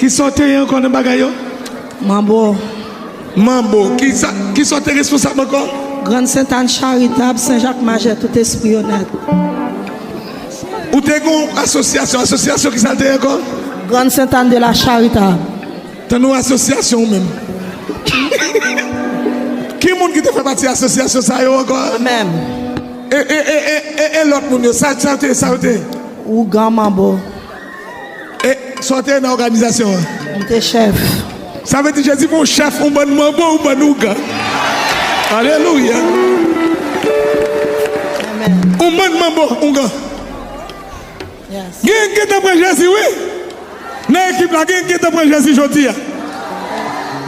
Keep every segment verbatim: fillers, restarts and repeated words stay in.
Kisa w te ye ankò nan bagay yo? Manbo. Manbo. Kisa, kisa w te responsab ankò? Grann Sentàn Charitab, Sen Jak Majè, tout espri onèt. Ou te gen yon asosyasyon. Asosyasyon kisa l te ye ankò? Grann Sentàn de la Charitab. Tann yon asosyasyon ou menm. Ki moun ki te fè pati asosyasyon sa yo ankò? Mwen menm. E, e, e, e, e, e lòt moun yo, sa, sa yo te, sa yo te? Ougan Manbo. E sa w te nan òganizasyon an? M te chèf. Sa vle di Jezi pa yon chèf, yon bann manbo, yon bann ougan. Alelouya. Yon bann manbo, ougan. Yes. Gen, gentan pran Jezi, wi. Nan ekip la, gen, gentan pran Jezi jodi a.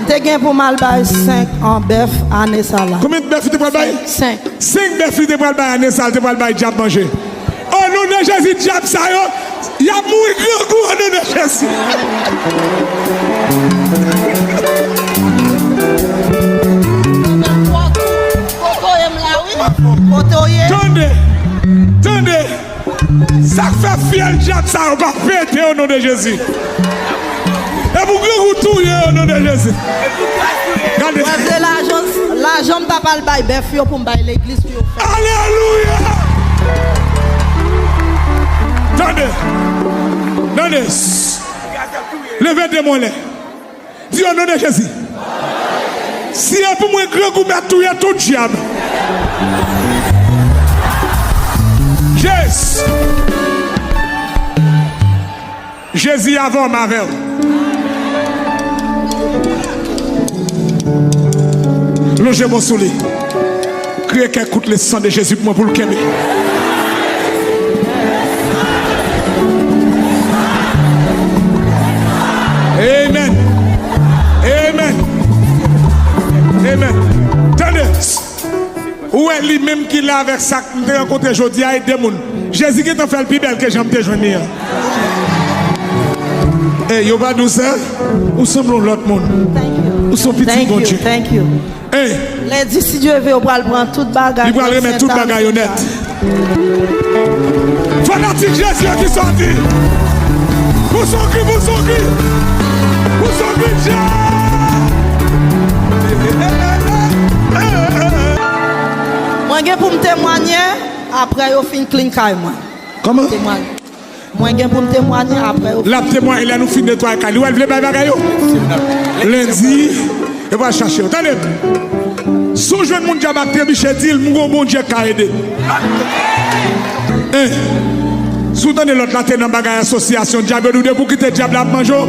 M te gen pou m al bay senk an bèf ane sa la. Konbyen bèf ou te pral bay? Senk. Senk bèf li te pral bay ane sa, li te pral bay dyab manje. O non de Jezi, dyab sa yo, y ap mouri grangou o non de Jezi. Kote w ye? Tande, tande. Sa k fè fyèl dyab sa yo pa pete o non de Jezi. E pou grangou touye o non de Jezi. Gade. Wè vle lajan, lajan m t ap al bay bèf yo pou m bay legliz pou yo fè. Alelouya! Tande. Tande. Leve de mwen lè. Di, o non de Jezi. Si e pou mwen, grangou mèt touye tout dyab. Jezi. Jezi avè w, m avè w. Lonje men w sou li. Kriye kèk kout le sang de Jésus pou mwen, pou l kenbe. Amen. Amen. Amen. Tande. Ou wè li menm ki la avèk sa k m te rankontre jodi a, e de moun. Jezi gentan fè l pi bèl ke jan m te jwenn li an. Ey, yo pa dous, en? Ou sanble yon lòt moun. Ou se yon pitit Bondye. Thank you. Lendi, si Dye ve, yo pral pran tout bagay. Li pral remèt tout bagay yo nèt. Fanatik Jezi yo ki sòti. Pou son kri, pou son kri. Pou son kri, Jezi. Mwen gen pou m temwanye, apre yo fin clean kay mwen. Kòman? Temwanye. Mwen gen pou m temwanye apre yo. L ap temwanye lè nou fin netwaye kay li. Ou wè l vle bay bagay yo? Lendi, yo pral chache yo. Tande m. Si w jwenn moun dyab ap trebiche, di l, "M gon Bondye k ka ede." Hein? Si w tande lòt la te nan bagay asosyasyon dyab yo, di w depi w kite dyab la ap manje w,